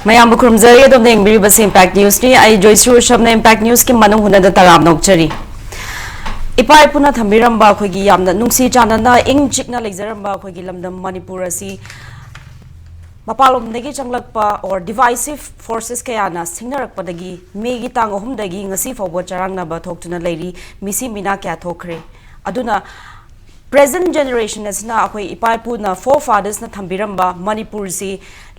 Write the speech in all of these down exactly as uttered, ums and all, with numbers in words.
ꯃꯌꯥꯝꯕꯨ ꯈꯨꯔꯨꯝꯖꯔꯤ꯫ ꯑꯗꯣꯝꯅ ꯌꯦꯡꯕꯤꯔꯤꯕꯁꯤ ꯏꯝꯄꯦꯛ ꯅ꯭ꯌꯨꯁꯅꯤ꯫ ꯑꯩ ꯖꯣꯏꯁ꯭ꯔꯤ ꯎꯁꯞꯅ ꯏꯝꯄꯦꯛ ꯅ꯭ꯌꯨꯁꯀꯤ ꯃꯅꯨꯡ ꯍꯨꯠꯅꯗ ꯇꯔꯥꯝꯅ ꯑꯣꯛꯆꯔꯤ꯫ ꯏꯄꯥ ꯏꯄꯨꯅ ꯊꯝꯕꯤꯔꯝꯕ ꯑꯩꯈꯣꯏꯒꯤ ꯌꯥꯝꯅ ꯅꯨꯡꯁꯤ ꯆꯥꯟꯅꯅ ꯏꯪ ꯆꯤꯛꯅ ꯂꯩꯖꯔꯝꯕ ꯑꯩꯈꯣꯏꯒꯤ ꯂꯝꯗꯝ ꯃꯅꯤꯄꯨꯔ ꯑꯁꯤ ꯃꯄꯥꯟꯂꯣꯝꯗꯒꯤ ꯆꯪꯂꯛꯄ or divisive forces ꯀꯌꯥꯅ ꯁꯤꯡꯅꯔꯛꯄꯗꯒꯤ ꯃꯦꯒꯤ ꯇꯥꯡ ꯑꯍꯨꯝꯗꯒꯤ ꯉꯁꯤ ꯐꯥꯎꯕ ꯆꯔꯥꯡꯅꯕ ꯊꯣꯛꯇꯨꯅ ꯂꯩꯔꯤ꯫ ꯃꯤꯁꯤ ꯃꯤꯅꯥ ꯀꯌꯥ ꯊꯣꯛꯈ꯭ꯔꯦ꯫ ꯑꯗꯨꯅ present generation ꯑꯁꯤꯅ ꯑꯩꯈꯣꯏ ꯏꯄꯥ ꯏꯄꯨꯅ forefathersꯅ ꯊꯝꯕꯤꯔꯝꯕ ꯃꯅꯤꯄꯨꯔꯁꯤ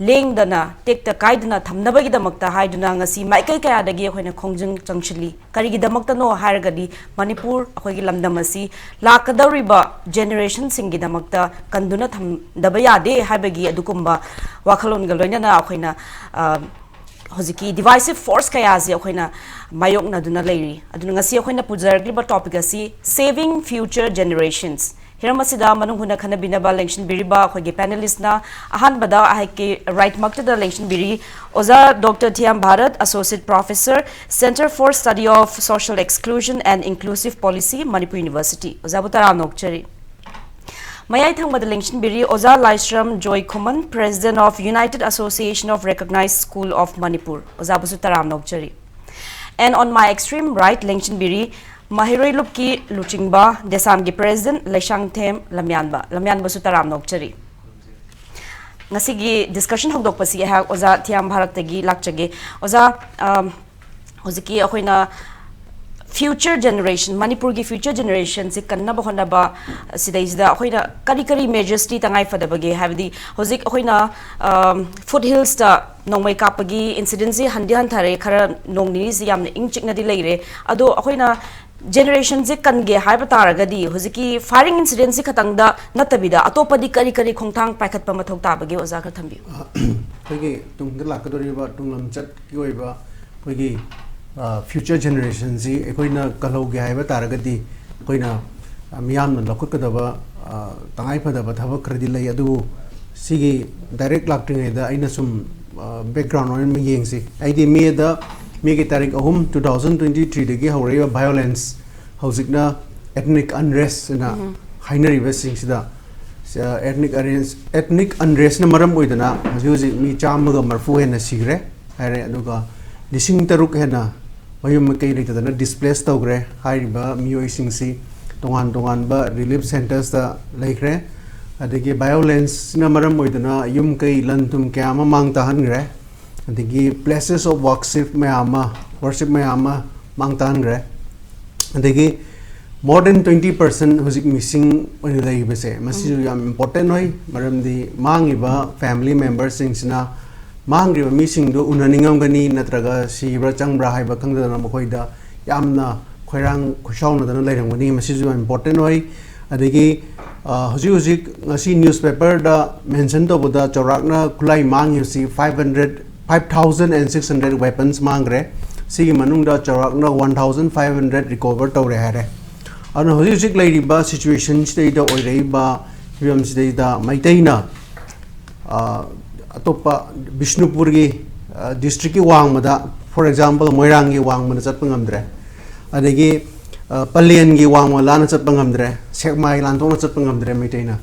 ꯂꯦꯡꯗꯅ ꯇꯦꯛꯇ ꯀꯥꯏꯗꯅ ꯊꯝꯅꯕꯒꯤꯗꯃꯛꯇ ꯍꯥꯏꯗꯨꯅ ꯉꯁꯤ ꯃꯥꯏꯀꯩ ꯀꯌꯥꯗꯒꯤ ꯑꯩꯈꯣꯏꯅ ꯈꯣꯡꯖꯪ ꯆꯪꯁꯤꯜꯂꯤ꯫ ꯀꯔꯤꯒꯤꯗꯃꯛꯇꯅꯣ ꯍꯥꯏꯔꯒꯗꯤ ꯃꯅꯤꯄꯨꯔ ꯑꯩꯈꯣꯏꯒꯤ ꯂꯝꯗꯝ ꯑꯁꯤ ꯂꯥꯛꯀꯗꯧꯔꯤꯕ generationꯁꯤꯡꯒꯤꯗꯃꯛꯇ ꯀꯟꯗꯨꯅ ꯊꯝꯗꯕ ꯌꯥꯗꯦ ꯍꯥꯏꯕꯒꯤ ꯑꯗꯨꯒꯨꯝꯕ ꯋꯥꯈꯜꯂꯣꯟꯒ ꯂꯣꯏꯅꯅ ꯑꯩꯈꯣꯏꯅ ꯑ, ꯍꯧꯖꯤꯛꯀꯤ divisive force ꯀꯌꯥꯁꯤ ꯑꯩꯈꯣꯏꯅ ꯃꯥꯌꯣꯛꯅꯗꯨꯅ ꯂꯩꯔꯤ꯫ ꯑꯗꯨꯅ ꯉꯁꯤ ꯑꯩꯈꯣꯏꯅ ꯄꯨꯖꯔꯛꯂꯤꯕ topic ꯑꯁꯤ Saving Future Generations꯫ ꯍꯤꯔꯝ ꯑꯁꯤꯗ ꯃꯅꯨꯡ ꯍꯨꯠꯅ ꯈꯟꯅꯕꯤꯅꯕ ꯂꯦꯡꯁꯤꯟꯕꯤꯔꯤꯕ ꯑꯩꯈꯣꯏꯒꯤ panelistꯅ ꯑꯍꯥꯟꯕꯗ ꯑꯩꯍꯥꯛꯀꯤ rightꯃꯛꯇꯗ ꯂꯦꯡꯁꯤꯟꯕꯤꯔꯤ ꯑꯣꯖꯥ doctor Thiyam Bharat, Associate Professor, Centre for Study of Social Exclusion and Inclusive Policy, Manipur University꯫ ꯑꯣꯖꯥꯕꯨ ꯇꯔꯥꯝꯅ ꯑꯣꯛꯆꯔꯤ꯫ ꯃꯌꯥꯏ ꯊꯪꯕꯗ ꯂꯦꯡꯁꯤꯟꯕꯤꯔꯤ ꯑꯣꯖꯥ ꯂꯥꯏꯁ꯭ꯔꯝ ꯖꯣꯏ ꯈꯨꯃꯟ, President of United Association of Recognized School of Manipur꯫ ꯑꯣꯖꯥꯕꯨꯁꯨ ꯇꯔꯥꯝꯅ ꯑꯣꯛꯆꯔꯤ꯫ And on my extreme right ꯂꯦꯡꯁꯤꯟꯕꯤꯔꯤ ꯃꯍꯩꯔꯣꯏ ꯂꯨꯞꯀꯤ ꯂꯨꯆꯤꯡꯕ ꯗꯦꯁꯥꯝꯒꯤ President ꯂꯩꯁꯥꯡꯊꯦꯝ ꯂꯝꯌꯥꯟꯕ꯫ ꯂꯝꯌꯥꯟꯕꯁꯨ ꯇꯔꯥꯝꯅ ꯑꯣꯛꯆꯔꯤ꯫ ꯉꯁꯤꯒꯤ discussion ꯍꯧꯗꯣꯛꯄꯁꯤ ꯑꯩꯍꯥꯛ ꯑꯣꯖꯥ ꯊꯤꯌꯥꯝ ꯚꯥꯔꯠꯇꯒꯤ ꯂꯥꯛꯆꯒꯦ꯫ ꯑꯣꯖꯥ, ꯑꯝ, ꯍꯧꯖꯤꯛꯀꯤ ꯑꯩꯈꯣꯏꯅ future generation, ꯃꯅꯤꯄꯨꯔꯒꯤ future generationꯁꯤ ꯀꯟꯅꯕ ꯍꯣꯠꯅꯕ ꯁꯤꯗꯩꯁꯤꯗ ꯑꯩꯈꯣꯏꯅ ꯀꯔꯤ ꯀꯔꯤ measuresꯇꯤ ꯇꯉꯥꯏ ꯐꯗꯕꯒꯦ? ꯍꯥꯏꯕꯗꯤ ꯍꯧꯖꯤꯛ ꯑꯩꯈꯣꯏꯅ, ꯑꯝ, foothillsꯇ ꯅꯣꯡꯃꯩ ꯀꯥꯞꯄꯒꯤ incidentꯁꯤ ꯍꯟꯗꯤ ꯍꯟꯊꯔꯦ, ꯈꯔ ꯅꯣꯡ ꯅꯤꯅꯤꯁꯤ ꯌꯥꯝꯅ ꯏꯪ ꯆꯤꯛꯅꯗꯤ ꯂꯩꯔꯦ꯫ ꯑꯗꯣ ꯑꯩꯈꯣꯏꯅ generationꯁꯦ ꯀꯟꯒꯦ ꯍꯥꯏꯕ ꯇꯥꯔꯒꯗꯤ ꯍꯧꯖꯤꯛꯀꯤ firing incidentꯁꯤ ꯈꯛꯇꯪꯗ ꯅꯠꯇꯕꯤꯗ ꯑꯇꯣꯞꯄꯗꯤ ꯀꯔꯤ ꯀꯔꯤ ꯈꯣꯡꯊꯥꯡ ꯄꯥꯏꯈꯠꯄ ꯃꯊꯧ ꯇꯥꯕꯒꯦ? ꯑꯣꯖꯥ ꯈꯔ ꯊꯝꯕꯤꯌꯨ꯫ ꯑꯩꯈꯣꯏꯒꯤ ꯇꯨꯡꯗ ꯂꯥꯛꯀꯗꯧꯔꯤꯕ ꯇꯨꯡꯂꯝꯆꯠꯀꯤ ꯑꯣꯏꯕ ꯑꯩꯈꯣꯏꯒꯤ, ꯑ, future generationꯁꯤ ꯑꯩꯈꯣꯏꯅ ꯀꯜꯍꯧꯒꯦ ꯍꯥꯏꯕ ꯇꯥꯔꯒꯗꯤ ꯑꯩꯈꯣꯏꯅ, ꯑ, ꯃꯤꯌꯥꯝꯅ ꯂꯧꯈꯠꯀꯗꯕ, ꯑ, ꯇꯉꯥꯏ ꯐꯗꯕ ꯊꯕꯛ ꯈꯔꯗꯤ ꯂꯩ꯫ ꯑꯗꯨꯕꯨ ꯁꯤꯒꯤ direct ꯂꯥꯛꯇ꯭ꯔꯤꯉꯩꯗ ꯑꯩꯅ ꯁꯨꯝ, ꯑ, background ꯑꯣꯏꯅ ꯌꯦꯡꯁꯤ꯫ ꯍꯥꯏꯗꯤ ꯃꯦꯗ, ꯃꯦꯒꯤ ꯇꯥꯔꯤꯛ ꯑꯍꯨꯝ, two thousand twenty threeꯗꯒꯤ ꯍꯧꯔꯛꯏꯕ violence, ꯍꯧꯖꯤꯛꯅ ethnic unrest ꯑꯅ ꯎꯝ꯫ ꯍꯥꯏꯅꯔꯤꯕꯁꯤꯡꯁꯤꯗ ꯑꯦꯊꯅꯤꯛ ꯑꯔꯦꯟꯖ ꯑꯦꯊꯅꯤꯛ ꯑꯟꯔꯦꯁꯅ ꯃꯔꯝ ꯑꯣꯏꯗꯅ ꯍꯧꯖꯤꯛ ꯍꯧꯖꯤꯛ ꯃꯤ ꯆꯥꯝꯃꯒ ꯃꯔꯐꯨ ꯍꯦꯟꯅ ꯁꯤꯈ꯭ꯔꯦ ꯍꯥꯏꯔꯦ, ꯑꯗꯨꯒ ꯂꯤꯁꯤꯡ ꯇꯔꯨꯛ ꯍꯦꯟꯅ ꯃꯌꯨꯝ ꯃꯀꯩ ꯂꯩꯇꯗꯅ ꯗꯤꯁꯄ꯭ꯂꯦꯁ ꯇꯧꯈ꯭ꯔꯦ꯫ ꯍꯥꯏꯔꯤꯕ ꯃꯤꯑꯣꯏꯁꯤꯡꯁꯤ ꯇꯣꯉꯥꯟ ꯇꯣꯉꯥꯟꯕ ꯔꯤꯂꯤꯐ ꯁꯦꯟꯇꯔꯁꯇ ꯂꯩꯈ꯭ꯔꯦ꯫ ꯑꯗꯒꯤ ꯚꯥꯏꯑꯣꯂꯦꯟꯁꯅ ꯃꯔꯝ ꯑꯣꯏꯗꯨꯅ ꯌꯨꯝ ꯀꯩ ꯂꯟ ꯊꯨꯝ ꯀꯌꯥ ꯑꯃ ꯃꯥꯡ ꯇꯥꯍꯟꯈ꯭ꯔꯦ꯫ ꯑꯗꯒꯤ places of worship ꯃꯌꯥꯝ ꯑꯃ, ꯋꯔꯁꯤꯞ ꯃꯌꯥꯝ ꯑꯃ ꯃꯥꯡ ꯇꯥꯍꯟꯈ꯭ꯔꯦ꯫ ꯑꯗꯒꯤ more than twenty percent ꯍꯧꯖꯤꯛ ꯃꯤꯁꯤꯡ ꯑꯣꯏꯅ ꯂꯩꯔꯤꯕꯁꯦ, ꯃꯁꯤꯁꯨ ꯌꯥꯝ ꯏꯝꯄꯣꯔꯇꯦꯟ ꯑꯣꯏ꯫ ꯃꯔꯝꯗꯤ ꯃꯥꯡꯉꯤꯕ ꯐꯦꯃꯤꯂꯤ ꯃꯦꯝꯕꯔꯁꯤꯡꯁꯤꯅ ꯃꯥꯡꯈ꯭ꯔꯤꯕ ꯃꯤꯁꯤꯡꯗꯨ ꯎꯅꯅꯤꯡꯉꯝꯒꯅꯤ, ꯅꯠꯇ꯭ꯔꯒ ꯁꯤꯕ꯭ꯔꯥ ꯆꯪꯕ꯭ꯔꯥ ꯍꯥꯏꯕ ꯈꯪꯗꯗꯅ ꯃꯈꯣꯏꯗ ꯌꯥꯝꯅ ꯈꯣꯏꯔꯥꯡ ꯈꯣꯏꯁꯥꯎꯅꯗꯅ ꯂꯩꯔꯝꯒꯅꯤ꯫ ꯃꯁꯤꯁꯨ ꯌꯥꯝ ꯏꯝꯄꯣꯔꯇꯦꯟ ꯑꯣꯏ꯫ ꯑꯗꯒꯤ ꯑ, ꯍꯧꯖꯤꯛ ꯍꯧꯖꯤꯛ ꯉꯁꯤ ꯅ꯭ꯌꯨꯁꯄꯦꯄꯔꯗ ꯃꯦꯟꯁꯟ ꯇꯧꯕꯗ ꯆꯥꯎꯔꯥꯛꯅ ꯈꯨꯠꯂꯥꯏ ꯃꯥꯡꯉꯤꯕꯁꯤ five hundred, five thousand and six hundred weapons ꯃꯥꯡꯈ꯭ꯔꯦ꯫ ꯁꯤꯒꯤ ꯃꯅꯨꯡꯗ ꯆꯥꯎꯔꯥꯛꯅ one thousand five hundred recover ꯇꯧꯔꯦ ꯍꯥꯏꯔꯦ꯫ ꯑꯗꯨꯅ ꯍꯧꯖꯤꯛ ꯍꯧꯖꯤꯛ ꯂꯩꯔꯤꯕ ꯁꯤꯆꯨꯋꯦꯁꯟꯁꯤꯗꯩꯗ ꯑꯣꯏꯔꯛꯏꯕ ꯐꯤꯕꯝꯁꯤꯗꯩꯗ ꯃꯩꯇꯩꯅ ꯑ, ꯑꯇꯣꯞꯄ ꯕꯤꯁꯅꯨꯄꯨꯔꯒꯤ, ꯑ, ꯗꯤꯁꯇ꯭ꯔꯤꯛꯀꯤ ꯋꯥꯡꯃꯗ, for example, ꯃꯣꯏꯔꯥꯡꯒꯤ ꯋꯥꯡꯃꯗ ꯆꯠꯄ ꯉꯝꯗ꯭ꯔꯦ, ꯑꯗꯒꯤ, ꯑ, ꯄꯂꯦꯟꯒꯤ ꯋꯥꯡꯃ ꯂꯥꯟꯅ ꯆꯠꯄ ꯉꯝꯗ꯭ꯔꯦ, ꯁꯦꯛꯃꯥꯏ ꯂꯥꯟꯊꯣꯛꯅ ꯆꯠꯄ ꯉꯝꯗ꯭ꯔꯦ ꯃꯩꯇꯩꯅ꯫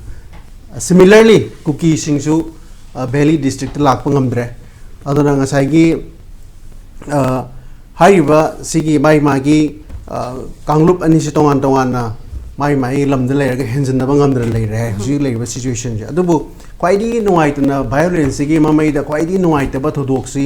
Similarly, ꯀꯨꯀꯤꯁꯤꯡꯁꯨ, ꯑ, ꯚꯦꯂꯤ ꯗꯤꯁꯇ꯭ꯔꯤꯛꯇ ꯂꯥꯛꯄ ꯉꯝꯗ꯭ꯔꯦ꯫ ꯑꯗꯨꯅ ꯉꯁꯥꯏꯒꯤ, ꯑ, ꯍꯥꯏꯔꯤꯕ ꯁꯤꯒꯤ ꯃꯥꯒꯤ ꯃꯥꯒꯤ, ꯑ, ꯀꯥꯡꯂꯨꯞ ꯑꯅꯤꯁꯤ ꯇꯣꯉꯥꯟ ꯇꯣꯉꯥꯟꯅ ꯃꯥꯒꯤ ꯃꯥꯒꯤ ꯂꯝꯗ ꯂꯩꯔꯒ ꯍꯦꯟꯖꯤꯟꯅꯕ ꯉꯝꯗꯅ ꯂꯩꯔꯦ ꯍꯧꯖꯤꯛ ꯂꯩꯔꯤꯕ ꯁꯤꯆꯨꯋꯦꯁꯟꯁꯦ꯫ ꯑꯗꯨꯕꯨ ꯈ꯭ꯋꯥꯏꯗꯒꯤ ꯅꯨꯡꯉꯥꯏꯇꯅ, ꯚꯥꯏꯑꯣꯂꯦꯟꯁꯁꯤꯒꯤ ꯃꯃꯩꯗ ꯈ꯭ꯋꯥꯏꯗꯒꯤ ꯅꯨꯡꯉꯥꯏꯇꯕ ꯊꯧꯗꯣꯛꯁꯤ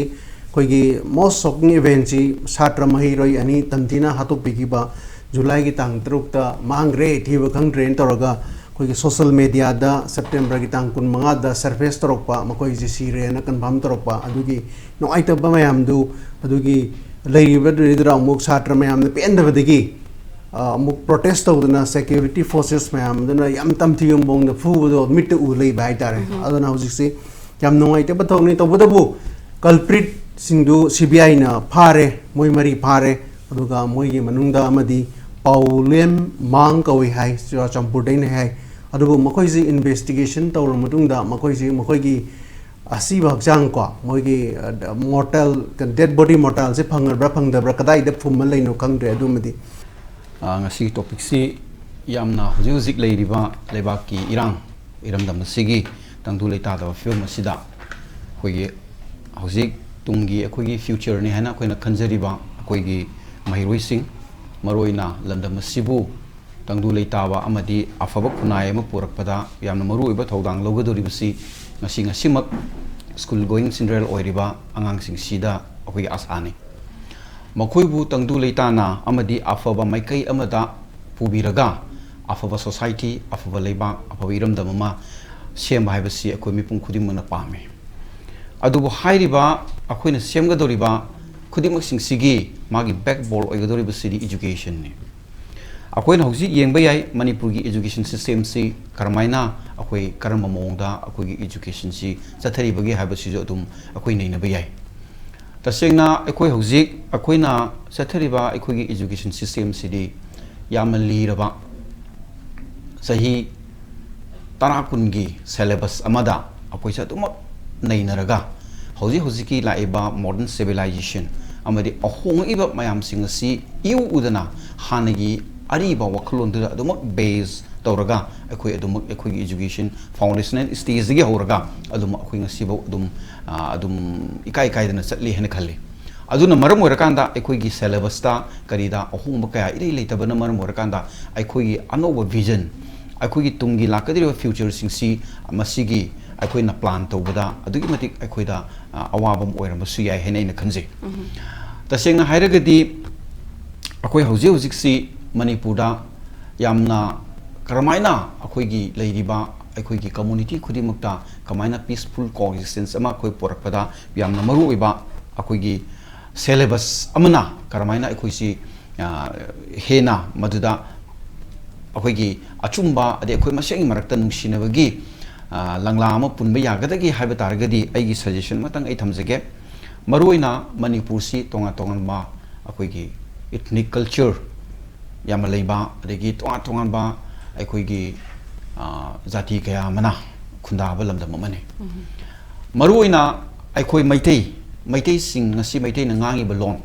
ꯑꯩꯈꯣꯏꯒꯤ most shocking eventꯁꯤ ꯁꯥꯇ꯭ꯔ ꯃꯍꯩꯔꯣꯏ ꯑꯅꯤ ꯇꯝꯊꯤꯅ ꯍꯥꯠꯇꯣꯛꯄꯤꯈꯤꯕ, ꯖꯨꯂꯥꯏꯒꯤ ꯇꯥꯡ ꯇꯔꯨꯛꯇ ꯃꯥꯡꯈ꯭ꯔꯦ, ꯊꯤꯕ ꯈꯪꯗ꯭ꯔꯦꯅ ꯇꯧꯔꯒ ꯑꯩꯈꯣꯏꯒꯤ ꯁꯣꯁꯦꯜ ꯃꯦꯗꯤꯌꯥꯗ ꯁꯦꯞꯇꯦꯝꯕꯔꯒꯤ ꯇꯥꯡ ꯀꯨꯟꯃꯉꯥꯗ ꯁꯔꯐꯦꯁ ꯇꯧꯔꯛꯄ, ꯃꯈꯣꯏꯁꯦ ꯁꯤꯔꯦꯅ ꯀꯟꯐꯥꯔꯝ ꯇꯧꯔꯛꯄ, ꯑꯗꯨꯒꯤ ꯅꯨꯡꯉꯥꯏꯇꯕ ꯃꯌꯥꯝꯗꯨ, ꯑꯗꯨꯒꯤ ꯂꯩꯔꯤꯕꯗꯨꯗ ꯑꯃꯨꯛ ꯁꯥꯇ꯭ꯔ ꯃꯌꯥꯝꯅ ꯄꯦꯟꯗꯕꯗꯒꯤ, ꯑ, ꯑꯃꯨꯛ ꯄ꯭ꯔꯣꯇꯦꯁ ꯇꯧꯗꯅ ꯁꯦꯀ꯭ꯌꯨꯔꯤꯇꯤ ꯐꯣꯔꯁꯦꯁ ꯃꯌꯥꯝꯗꯨꯅ ꯌꯥꯝ ꯇꯝꯊꯤꯕ ꯃꯑꯣꯡꯗ ꯐꯨꯕꯗꯣ ꯃꯤꯠꯇ ꯎ ꯂꯩꯕ ꯍꯥꯏꯇꯥꯔꯦ꯫ ꯑꯗꯨꯅ ꯍꯧꯖꯤꯛꯁꯤ ꯌꯥꯝ ꯅꯨꯡꯉꯥꯏꯇꯕ ꯊꯧꯗꯣꯛꯅꯤ꯫ ꯇꯧꯕꯇꯕꯨ ꯀꯜꯄ꯭ꯔꯤꯠꯁꯤꯡꯗꯨ ꯁꯤ ꯕꯤ ꯑꯥꯏꯅ ꯐꯥꯔꯦ, ꯃꯣꯏ ꯃꯔꯤ ꯐꯥꯔꯦ, ꯑꯗꯨꯒ ꯃꯣꯏꯒꯤ ꯃꯅꯨꯡꯗ ꯑꯃꯗꯤ ꯄꯥꯎꯂꯦꯝ ꯃꯥꯡ ꯀꯧꯏ ꯍꯥꯏ, ꯆꯨꯔꯥꯆꯥꯟꯄꯨꯔꯗꯩꯅ ꯍꯥꯏ꯫ ꯑꯗꯨꯕꯨ ꯃꯈꯣꯏꯁꯤ ꯏꯟꯚꯦꯁꯇꯤꯒꯦꯁꯟ ꯇꯧꯔꯕ ꯃꯇꯨꯡꯗ ꯃꯈꯣꯏꯁꯤ ꯃꯈꯣꯏꯒꯤ ꯑꯁꯤꯕ ꯍꯛꯆꯥꯡ ꯀꯣ, ꯃꯣꯏꯒꯤ, ꯑ, ꯃꯣꯔꯇꯦꯜ, ꯗꯦꯗ ꯕꯣꯗꯤ ꯃꯣꯔꯇꯦꯜꯁꯦ ꯐꯪꯉꯕ꯭ꯔꯥ ꯐꯪꯗꯕ꯭ꯔꯥ, ꯀꯗꯥꯏꯗ ꯐꯨꯝꯃ ꯂꯩꯅꯣ ꯈꯪꯗ꯭ꯔꯦ꯫ ꯑꯗꯨꯃꯗꯤ ꯑ, ꯉꯁꯤꯒꯤ ꯇꯣꯄꯤꯛꯁꯤ ꯌꯥꯝꯅ ꯍꯧꯖꯤꯛ ꯍꯧꯖꯤꯛ ꯂꯩꯔꯤꯕ ꯂꯩꯕꯥꯛꯀꯤ ꯏꯔꯥꯡ, ꯏꯔꯝꯗꯝ ꯑꯁꯤꯒꯤ ꯇꯪꯗꯨ ꯂꯩꯇꯥꯗꯕ ꯐꯤꯕꯝ ꯑꯁꯤꯗ ꯑꯩꯈꯣꯏꯒꯤ ꯍꯧꯖꯤꯛ ꯇꯨꯡꯒꯤ ꯑꯩꯈꯣꯏꯒꯤ future ꯅꯤ ꯍꯥꯏꯅ ꯑꯩꯈꯣꯏꯅ ꯈꯟꯖꯔꯤꯕ ꯑꯩꯈꯣꯏꯒꯤ ꯃꯍꯩꯔꯣꯏꯁꯤꯡ, ꯃꯔꯨꯑꯣꯏꯅ ꯂꯝꯗꯝ ꯑꯁꯤꯕꯨ ꯇꯪꯗꯨ ꯂꯩꯇꯥꯕ ꯑꯃꯗꯤ ꯑꯐꯕ ꯈꯨꯟꯅꯥꯏ ꯑꯃ ꯄꯨꯔꯛꯄꯗ ꯌꯥꯝꯅ ꯃꯔꯨꯑꯣꯏꯕ ꯊꯧꯗꯥꯡ ꯂꯧꯒꯗꯧꯔꯤꯕꯁꯤ ꯉꯁꯤ ꯉꯁꯤꯃꯛ school going children ꯑꯣꯏꯔꯤꯕ ꯑꯉꯥꯡꯁꯤꯡꯁꯤꯗ ꯑꯩꯈꯣꯏꯒꯤ ꯑꯥꯁꯥꯅꯤ꯫ ꯃꯈꯣꯏꯕꯨ ꯇꯪꯗꯨ ꯂꯩꯇꯥꯅ ꯑꯃꯗꯤ ꯑꯐꯕ ꯃꯥꯏꯀꯩ ꯑꯃꯗ ꯄꯨꯕꯤꯔꯒ ꯑꯐꯕ society, ꯑꯐꯕ ꯂꯩꯕꯥꯛ, ꯑꯐꯕ ꯏꯔꯝꯗꯝ ꯑꯃ ꯁꯦꯝꯕ ꯍꯥꯏꯕꯁꯤ ꯑꯩꯈꯣꯏ ꯃꯤꯄꯨꯝ ꯈꯨꯗꯤꯡꯃꯛꯅ ꯄꯥꯝꯃꯤ꯫ ꯑꯗꯨꯕꯨ ꯍꯥꯏꯔꯤꯕ ꯑꯩꯈꯣꯏꯅ ꯁꯦꯝꯒꯗꯧꯔꯤꯕ ꯈꯨꯗꯤꯡꯃꯛꯁꯤꯡꯁꯤꯒꯤ ꯃꯥꯒꯤ backbone ꯑꯣꯏꯒꯗꯧꯔꯤꯕꯁꯤꯗꯤ education ꯅꯤ꯫ ꯑꯩꯈꯣꯏꯅ ꯍꯧꯖꯤꯛ ꯌꯦꯡꯕ ꯌꯥꯏ, ꯃꯅꯤꯄꯨꯔꯒꯤ education system ꯁꯤ ꯀꯔꯝꯍꯥꯏꯅ, ꯑꯩꯈꯣꯏ ꯀꯔꯝꯕ ꯃꯑꯣꯡꯗ ꯑꯩꯈꯣꯏꯒꯤ education ꯁꯤ ꯆꯠꯊꯔꯤꯕꯒꯦ ꯍꯥꯏꯕꯁꯤꯁꯨ ꯑꯗꯨꯝ ꯑꯩꯈꯣꯏ ꯅꯩꯅꯕ ꯌꯥꯏ꯫ ꯇꯁꯦꯡꯅ ꯑꯩꯈꯣꯏ ꯍꯧꯖꯤꯛ ꯑꯩꯈꯣꯏꯅ ꯆꯠꯊꯔꯤꯕ ꯑꯩꯈꯣꯏꯒꯤ education system ꯁꯤꯗꯤ ꯌꯥꯝꯅ ꯂꯤꯔꯕ, ꯆꯍꯤ ꯇꯔꯥ ꯀꯨꯟꯒꯤ syllabus ꯑꯃꯗ ꯑꯩꯈꯣꯏꯁꯦ ꯑꯗꯨꯃꯛ ꯅꯩꯅꯔꯒ, ꯍꯧꯖꯤꯛ ꯍꯧꯖꯤꯛꯀꯤ ꯂꯥꯛꯏꯕ modern civilization ꯑꯃꯗꯤ ꯑꯍꯣꯡꯂꯛꯏꯕ ꯃꯌꯥꯝꯁꯤꯡ ꯑꯁꯤ ꯏꯎ ꯎꯗꯅ, ꯍꯥꯟꯅꯒꯤ ꯑꯔꯤꯕ ꯋꯥꯈꯜꯂꯣꯟꯗꯨꯗ ꯑꯗꯨꯃꯛ base ꯇꯧꯔꯒ ꯑꯩꯈꯣꯏ ꯑꯗꯨꯃꯛ ꯑꯩꯈꯣꯏꯒꯤ education foundational stage ꯗꯒꯤ ꯍꯧꯔꯒ ꯑꯗꯨꯝ ꯑꯩꯈꯣꯏ ꯉꯁꯤꯐꯥꯎ ꯑꯗꯨꯝ, ꯑ, ꯑꯗꯨꯝ ꯏꯀꯥꯏ ꯀꯥꯏꯗꯅ ꯆꯠꯂꯤ ꯍꯥꯏꯅ ꯈꯜꯂꯤ꯫ ꯑꯗꯨꯅ ꯃꯔꯝ ꯑꯣꯏꯔꯀꯥꯟꯗ ꯑꯩꯈꯣꯏꯒꯤ syllabus ꯇ ꯀꯔꯤꯗ ꯑꯍꯣꯡꯕ ꯀꯌꯥ ꯏꯔꯩ ꯂꯩꯇꯕꯅ ꯃꯔꯝ ꯑꯣꯏꯔꯀꯥꯟꯗ ꯑꯩꯈꯣꯏꯒꯤ ꯑꯅꯧꯕ vision, ꯑꯩꯈꯣꯏꯒꯤ ꯇꯨꯡꯒꯤ ꯂꯥꯛꯀꯗꯧꯔꯤꯕ future ꯁꯤꯡꯁꯤ ꯃꯁꯤꯒꯤ ꯑꯩꯈꯣꯏꯅ plan ꯇꯧꯕꯗ ꯑꯗꯨꯛꯀꯤ ꯃꯇꯤꯛ ꯑꯩꯈꯣꯏꯗ, ꯑ, ꯑꯋꯥꯕ ꯑꯃ ꯑꯣꯏꯔꯝꯕꯁꯨ ꯌꯥꯏ ꯍꯥꯏꯅ ꯑꯩꯅ ꯈꯟꯖꯩ꯫ ꯇꯁꯦꯡꯅ ꯍꯥꯏꯔꯒꯗꯤ ꯑꯩꯈꯣꯏ ꯍꯧꯖꯤꯛ ꯍꯧꯖꯤꯛꯁꯤ ꯃꯅꯤꯄꯨꯔꯗ ꯌꯥꯝꯅ ꯀꯔꯝꯍꯥꯏꯅ ꯑꯩꯈꯣꯏꯒꯤ ꯂꯩꯔꯤꯕ ꯑꯩꯈꯣꯏꯒꯤ community ꯈꯨꯗꯤꯡꯃꯛꯇ ꯀꯃꯥꯏꯅ peaceful coexistence ꯑꯃ ꯑꯩꯈꯣꯏ ꯄꯨꯔꯛꯄꯗ ꯌꯥꯝꯅ ꯃꯔꯨ ꯑꯣꯏꯕ ꯑꯩꯈꯣꯏꯒꯤ syllabus ꯑꯃꯅ ꯀꯔꯝꯍꯥꯏꯅ ꯑꯩꯈꯣꯏꯁꯤ, ꯑ, ꯍꯦꯟꯅ ꯃꯗꯨꯗ ꯑꯩꯈꯣꯏꯒꯤ ꯑꯆꯨꯝꯕ ꯑꯗꯩ ꯑꯩꯈꯣꯏ ꯃꯁꯦꯟꯒꯤ ꯃꯔꯛꯇ ꯅꯨꯡꯁꯤꯅꯕꯒꯤ, ꯑ, ꯂꯪꯂꯥ ꯑꯃ ꯄꯨꯟꯕ ꯌꯥꯒꯗꯒꯦ ꯍꯥꯏꯕ ꯇꯥꯔꯒꯗꯤ ꯑꯩꯒꯤ suggestion ꯑꯃꯇꯪ ꯑꯩ ꯊꯝꯖꯒꯦ꯫ ꯃꯔꯨꯑꯣꯏꯅ ꯃꯅꯤꯄꯨꯔꯁꯤ ꯇꯣꯉꯥꯟ ꯇꯣꯉꯥꯟꯕ ꯑꯩꯈꯣꯏꯒꯤ ethnic culture ꯌꯥꯝꯅ ꯂꯩꯕ, ꯑꯗꯒꯤ ꯇꯣꯉꯥꯟ ꯇꯣꯉꯥꯟꯕ ꯑꯩꯈꯣꯏꯒꯤ, ꯑ, ꯖꯥꯇꯤ ꯀꯌꯥ ꯑꯃꯅ ꯈꯨꯟꯗꯥꯕ ꯂꯝꯗꯝ ꯑꯃꯅꯤ꯫ ꯃꯔꯨꯑꯣꯏꯅ ꯑꯩꯈꯣꯏ ꯃꯩꯇꯩ, ꯃꯩꯇꯩꯁꯤꯡ, ꯉꯁꯤ ꯃꯩꯇꯩꯅ ꯉꯥꯡꯉꯤꯕ ꯂꯣꯟ,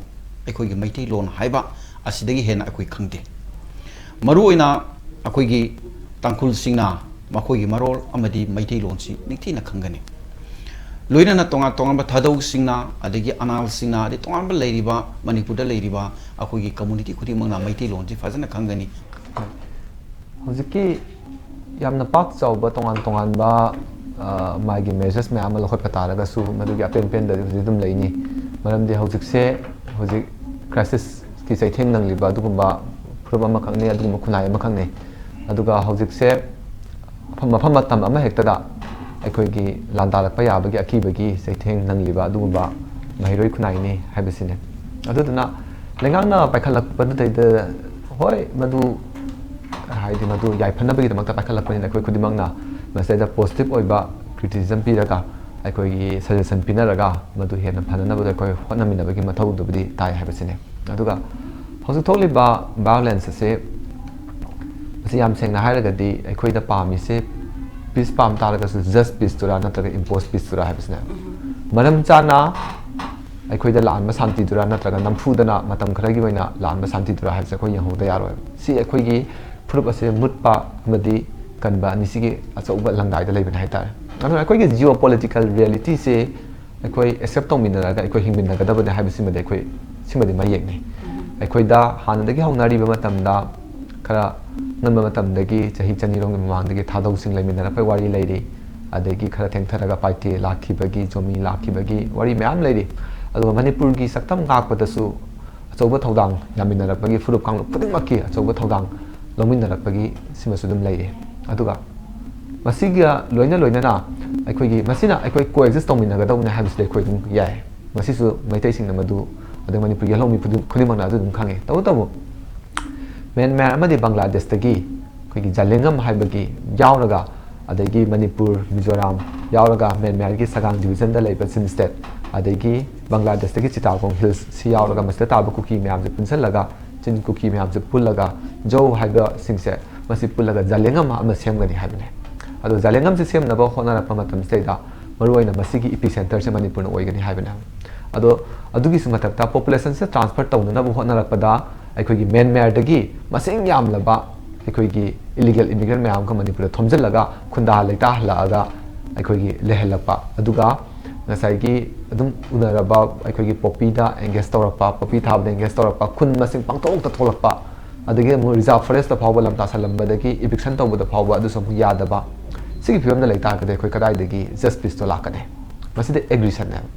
ꯑꯩꯈꯣꯏꯒꯤ ꯃꯩꯇꯩꯂꯣꯟ ꯍꯥꯏꯕ ꯑꯁꯤꯗꯒꯤ ꯍꯦꯟꯅ ꯑꯩꯈꯣꯏ ꯈꯪꯗꯦ꯫ ꯃꯔꯨꯑꯣꯏꯅ ꯑꯩꯈꯣꯏꯒꯤ ꯇꯥꯡꯈꯨꯜꯁꯤꯡꯅ ꯃꯈꯣꯏꯒꯤ ꯃꯔꯣꯜ ꯑꯃꯗꯤ ꯃꯩꯇꯩꯂꯣꯟꯁꯤ ꯅꯤꯡꯊꯤꯅ ꯈꯪꯒꯅꯤ꯫ ꯂꯣꯏꯅꯅ ꯇꯣꯉꯥꯟ ꯇꯣꯉꯥꯟꯕ ꯊꯥꯗꯧꯁꯤꯡꯅ, ꯑꯗꯒꯤ ꯑꯅꯥꯜꯁꯤꯡꯅ, ꯑꯗꯩ ꯇꯣꯉꯥꯟꯕ ꯂꯩꯔꯤꯕ, ꯃꯅꯤꯄꯨꯔꯗ ꯂꯩꯔꯤꯕ ꯑꯩꯈꯣꯏꯒꯤ ꯀꯝꯃ꯭ꯌꯨꯅꯤꯇꯤ ꯈꯨꯗꯤꯡꯃꯛꯅ ꯃꯩꯇꯩꯂꯣꯟꯁꯤ ꯐꯖꯅ ꯈꯪꯒꯅꯤ꯫ ꯍꯧꯖꯤꯛꯀꯤ ꯌꯥꯝꯅ ꯄꯥꯛ ꯆꯥꯎꯕ ꯇꯣꯉꯥꯟ ꯇꯣꯉꯥꯟꯕ, ꯑ, ꯃꯥꯒꯤ ꯃꯦꯖꯔꯁ ꯃꯌꯥꯝ ꯑꯃ ꯂꯧꯈꯠꯄ ꯇꯥꯔꯒꯁꯨ, ꯃꯗꯨꯒꯤ ꯑꯄꯦꯟ ꯄꯦꯟꯗꯕꯗꯤ ꯍꯧꯖꯤꯛ ꯑꯗꯨꯝ ꯂꯩꯅꯤ꯫ ꯃꯔꯝꯗꯤ ꯍꯧꯖꯤꯛꯁꯦ, ꯍꯧꯖꯤꯛ ꯀ꯭ꯔꯥꯏꯁꯤꯁꯀꯤ ꯆꯩꯊꯦꯡ ꯅꯪꯂꯤꯕ ꯑꯗꯨꯒꯨꯝꯕ ꯐꯨꯔꯨꯞ ꯑꯃꯈꯛꯅꯤ, ꯑꯗꯨꯒꯨꯝꯕ ꯈꯨꯟꯅꯥꯏ ꯑꯃꯈꯛꯅꯤ꯫ ꯑꯗꯨꯒ ꯍꯧꯖꯤꯛꯁꯦ ꯃꯐꯝ, ꯃꯐꯝ ꯃꯇꯝ ꯑꯃ ꯍꯦꯛꯇꯗ ꯑꯩꯈꯣꯏꯒꯤ ꯂꯥꯟꯗꯥꯔꯛꯄ ꯌꯥꯕꯒꯤ ꯑꯀꯤꯕꯒꯤ ꯆꯩꯊꯦꯡ ꯅꯪꯂꯤꯕ ꯑꯗꯨꯒꯨꯝꯕ ꯃꯍꯩꯔꯣꯏ ꯈꯨꯟꯅꯥꯏꯅꯤ ꯍꯥꯏꯕꯁꯤꯅꯤ꯫ ꯑꯗꯨꯗꯨꯅ ꯂꯩꯉꯥꯛꯅ ꯄꯥꯏꯈꯠꯂꯛꯄꯗꯨꯗꯩꯗ, ꯍꯣꯏ, ꯃꯗꯨ, ꯍꯥꯏꯗꯤ, ꯃꯗꯨ ꯌꯥꯏꯐꯅꯕꯒꯤꯗꯃꯛꯇ ꯄꯥꯏꯈꯠꯂꯛꯄꯅꯤꯅ, ꯑꯩꯈꯣꯏ ꯈꯨꯗꯤꯡꯃꯛꯅ ꯃꯁꯤꯗꯩꯗ ꯄꯣꯖꯤꯇꯤꯚ ꯑꯣꯏꯕ ꯀ꯭ꯔꯤꯇꯤꯁꯤꯖꯝ ꯄꯤꯔꯒ, ꯑꯩꯈꯣꯏꯒꯤ ꯁꯖꯦꯁꯟ ꯄꯤꯅꯔꯒ, ꯃꯗꯨ ꯍꯦꯟꯅ ꯐꯅꯅꯕꯗ ꯑꯩꯈꯣꯏ ꯍꯣꯠꯅꯃꯤꯟꯅꯕꯒꯤ ꯃꯊꯧꯗꯨꯕꯨꯗꯤ ꯇꯥꯏ ꯍꯥꯏꯕꯁꯤꯅꯤ꯫ ꯑꯗꯨꯒ ꯍꯧꯖꯤꯛ ꯊꯣꯛꯂꯤꯕ ꯚꯥꯏꯑꯣꯂꯦꯟꯁ ꯑꯁꯤ, ꯃꯁꯤ ꯌꯥꯝ ꯁꯦꯡꯅ ꯍꯥꯏꯔꯒꯗꯤ, ꯑꯩꯈꯣꯏꯗ ꯄꯥꯝꯃꯤꯁꯦ, ꯄꯤꯁ ꯄꯥꯝ ꯇꯥꯔꯒꯁꯨ, ꯖꯁ ꯄꯤꯁꯇꯨꯔꯥ ꯅꯠꯇ꯭ꯔꯒ ꯏꯝꯄꯣꯁ ꯄꯤꯁꯇꯨꯔꯥ ꯍꯥꯏꯕꯁꯤꯅꯦ꯫ ꯃꯔꯝ ꯆꯥꯅ ꯑꯩꯈꯣꯏꯗ ꯂꯥꯛꯍꯟꯕ ꯁꯥꯟꯇꯤꯗꯨꯔꯥ ꯅꯠꯇ꯭ꯔꯒ ꯅꯝꯐꯨꯗꯅ ꯃꯇꯝ ꯈꯔꯒꯤ ꯑꯣꯏꯅ ꯂꯥꯛꯍꯟꯕ ꯁꯥꯟꯇꯤꯗꯨꯔꯥ ꯍꯥꯏꯕꯁꯦ ꯑꯩꯈꯣꯏ ꯌꯦꯡꯍꯧꯗ ꯌꯥꯔꯣꯏ꯫ ꯁꯤ ꯑꯩꯈꯣꯏꯒꯤ ꯐꯨꯔꯨꯞ ꯑꯁꯦ ꯃꯨꯠꯄ ꯑꯃꯗꯤ ꯀꯟꯕ ꯑꯅꯤꯁꯤꯒꯤ ꯑꯆꯧꯕ ꯂꯪꯗꯥꯏꯗ ꯂꯩꯕꯅꯤ ꯍꯥꯏꯇꯥꯔꯦ꯫ ꯑꯗꯨꯅ ꯑꯩꯈꯣꯏꯒꯤ ꯖꯤꯑꯣ ꯄꯣꯂꯤꯇꯤꯀꯦꯜ ꯔꯤꯌꯦꯂꯤꯇꯤꯁꯦ ꯑꯩꯈꯣꯏ ꯑꯦꯛꯁꯦꯞ ꯇꯧꯃꯤꯟꯅꯔꯒ ꯑꯩꯈꯣꯏ ꯍꯤꯡꯃꯤꯟꯅꯒꯗꯕꯅꯤ ꯍꯥꯏꯕꯁꯤꯃꯗꯤ ꯑꯩꯈꯣꯏ, ꯁꯤꯃꯗꯤ ꯃꯌꯦꯛꯅꯤ꯫ ꯑꯩꯈꯣꯏꯗ ꯍꯥꯟꯅꯗꯒꯤ ꯍꯧꯅꯔꯤꯕ ꯃꯇꯝꯗ, ꯈꯔ ꯉꯟꯕ ꯃꯇꯝꯗꯒꯤ, ꯆꯍꯤ ꯆꯅꯤꯔꯣꯝꯒꯤ ꯃꯃꯥꯡꯗꯒꯤ ꯊꯥꯗꯧꯁꯤꯡ ꯂꯩꯃꯤꯟꯅꯔꯛꯄꯒꯤ ꯋꯥꯔꯤ ꯂꯩꯔꯤ꯫ ꯑꯗꯒꯤ ꯈꯔ ꯊꯦꯡꯊꯔꯒ ꯄꯥꯏꯇꯦ ꯂꯥꯛꯈꯤꯕꯒꯤ, ꯖꯣꯃꯤ ꯂꯥꯛꯈꯤꯕꯒꯤ ꯋꯥꯔꯤ ꯃꯌꯥꯝ ꯂꯩꯔꯤ꯫ ꯑꯗꯨꯒ ꯃꯅꯤꯄꯨꯔꯒꯤ ꯁꯛꯇꯝ ꯉꯥꯛꯄꯗꯁꯨ ꯑꯆꯧꯕ ꯊꯧꯗꯥꯡ ꯌꯥꯃꯤꯟꯅꯔꯛꯄꯒꯤ, ꯐꯨꯔꯨꯞ ꯀꯥꯡꯂꯨꯞ ꯈꯨꯗꯤꯡꯃꯛꯀꯤ ꯑꯆꯧꯕ ꯊꯧꯗꯥꯡ ꯂꯧꯃꯤꯟꯅꯔꯛꯄꯒꯤ ꯁꯤꯃꯁꯨ ꯑꯗꯨꯝ ꯂꯩꯔꯤ꯫ ꯑꯗꯨꯒ ꯃꯁꯤꯒ ꯂꯣꯏꯅ ꯂꯣꯏꯅꯅ ꯑꯩꯈꯣꯏꯒꯤ, ꯃꯁꯤꯅ ꯑꯩꯈꯣꯏ ꯀꯣꯑꯦꯛꯖꯤꯁ ꯇꯧꯃꯤꯟꯅꯒꯗꯧꯕꯅꯤ ꯍꯥꯏꯕꯁꯤꯗꯤ ꯑꯩꯈꯣꯏ ꯑꯗꯨꯝ ꯌꯥꯏ꯫ ꯃꯁꯤꯁꯨ ꯃꯩꯇꯩꯁꯤꯡꯅ ꯃꯗꯨ, ꯑꯗꯩ ꯃꯅꯤꯄꯨꯔꯒꯤ ꯂꯧꯃꯤ ꯈꯨꯗꯤꯡ-, ꯈꯨꯗꯤꯡꯃꯛꯅ ꯑꯗꯨ ꯑꯗꯨꯝ ꯈꯪꯉꯤ꯫ ꯇꯧꯕꯇꯕꯨ ꯃ꯭ꯌꯥꯟꯃꯥꯔ ꯑꯃꯗꯤ ꯕꯪꯒ꯭ꯂꯥꯗꯦꯁꯇꯒꯤ ꯑꯩꯈꯣꯏꯒꯤ ꯖꯥꯂꯦꯡꯉꯝ ꯍꯥꯏꯕꯒꯤ ꯌꯥꯎꯔꯒ, ꯑꯗꯒꯤ ꯃꯅꯤꯄꯨꯔ, ꯃꯤꯖꯣꯔꯥꯝ ꯌꯥꯎꯔꯒ, ꯃ꯭ꯌꯥꯟꯃꯥꯔꯒꯤ ꯁꯒꯥꯡ ꯗꯤꯕꯤꯖꯟꯗ ꯂꯩꯕ ꯆꯤꯟ ꯁ꯭ꯇꯦꯠ, ꯑꯗꯒꯤ ꯕꯪꯒ꯭ꯂꯥꯗꯦꯁꯇꯒꯤ ꯆꯤꯇꯥꯒꯣꯡ ꯍꯤꯜꯁ ꯁꯤ ꯌꯥꯎꯔꯒ, ꯃꯁꯤꯗ ꯇꯥꯕ ꯀꯨꯀꯤ ꯃꯌꯥꯝꯁꯦ ꯄꯨꯟꯁꯤꯜꯂꯒ, ꯆꯤꯟ ꯀꯨꯀꯤ ꯃꯌꯥꯝꯁꯦ ꯄꯨꯜꯂꯒ, ꯖꯧ ꯍꯥꯏꯕꯁꯤꯡꯁꯦ ꯃꯁꯤ ꯄꯨꯜꯂꯒ ꯖꯥꯂꯦꯡꯉꯝ ꯑꯃ ꯁꯦꯝꯒꯅꯤ ꯍꯥꯏꯕꯅꯦ꯫ ꯑꯗꯣ ꯖꯥꯂꯦꯡꯉꯝꯁꯦ ꯁꯦꯝꯅꯕ ꯍꯣꯠꯅꯔꯛꯄ ꯃꯇꯝꯁꯤꯗꯩꯗ ꯃꯔꯨꯑꯣꯏꯅ ꯃꯁꯤꯒꯤ ꯏꯄꯤ ꯁꯦꯟꯇꯔꯁꯦ ꯃꯅꯤꯄꯨꯔꯅ ꯑꯣꯏꯒꯅꯤ ꯍꯥꯏꯕꯅꯦ꯫ ꯑꯗꯣ ꯑꯗꯨꯒꯤꯁꯨ ꯃꯊꯛꯇ ꯄꯣꯄꯨꯂꯦꯁꯟꯁꯦ ꯇ꯭ꯔꯥꯟꯁꯐꯔ ꯇꯧꯅꯅꯕ ꯍꯣꯠꯅꯔꯛꯄꯗ ꯑꯩꯈꯣꯏꯒꯤ ꯃ꯭ꯌꯥꯟꯃꯥꯔꯗꯒꯤ ꯃꯁꯤꯡ ꯌꯥꯝꯂꯕ ꯑꯩꯈꯣꯏꯒꯤ ꯏꯂꯤꯒꯦꯜ ꯏꯃꯤꯒ꯭ꯔꯦꯟ ꯃꯌꯥꯝ ꯑꯃ ꯃꯅꯤꯄꯨꯔꯗ ꯊꯣꯝꯖꯤꯜꯂꯒ ꯈꯨꯟꯗꯥ ꯂꯩꯇꯥꯍꯜꯂꯛꯑꯒ ꯑꯩꯈꯣꯏꯒꯤ ꯂꯩꯍꯜꯂꯛꯄ, ꯑꯗꯨꯒ ꯉꯁꯥꯏꯒꯤ ꯑꯗꯨꯝ ꯎꯅꯔꯕ ꯑꯩꯈꯣꯏꯒꯤ ꯄꯣꯄꯤꯗ ꯑꯦꯡꯒꯦꯖ ꯇꯧꯔꯛꯄ, ꯄꯣꯄꯤ ꯊꯥꯕꯗ ꯑꯦꯡꯒꯦꯖ ꯇꯧꯔꯛꯄ, ꯈꯨꯟ ꯃꯁꯤꯡ ꯄꯥꯡꯊꯣꯛꯇ ꯊꯣꯛꯂꯛꯄ, ꯑꯗꯒꯤ ꯑꯃꯨꯛ ꯔꯤꯖꯥꯔꯚ ꯐꯣꯔꯦꯁꯇ ꯐꯥꯎꯕ ꯂꯝ ꯇꯥꯁꯜꯂꯝꯕꯗꯒꯤ ꯏꯚꯤꯛꯁꯟ ꯇꯧꯕꯗ ꯐꯥꯎꯕ ꯑꯗꯨꯁꯨ ꯑꯃꯨꯛ ꯌꯥꯗꯕ, ꯁꯤꯒꯤ ꯐꯤꯕꯝꯗ ꯂꯩꯇꯥꯔꯒꯗꯤ ꯑꯩꯈꯣꯏ ꯀꯗꯥꯏꯗꯒꯤ ꯖꯁꯇꯤꯁꯇꯣ ꯂꯥꯛꯀꯅꯤ? ꯃꯁꯤꯗꯤ ꯑꯦꯒ꯭ꯔꯤꯁꯟꯅꯦꯕ꯫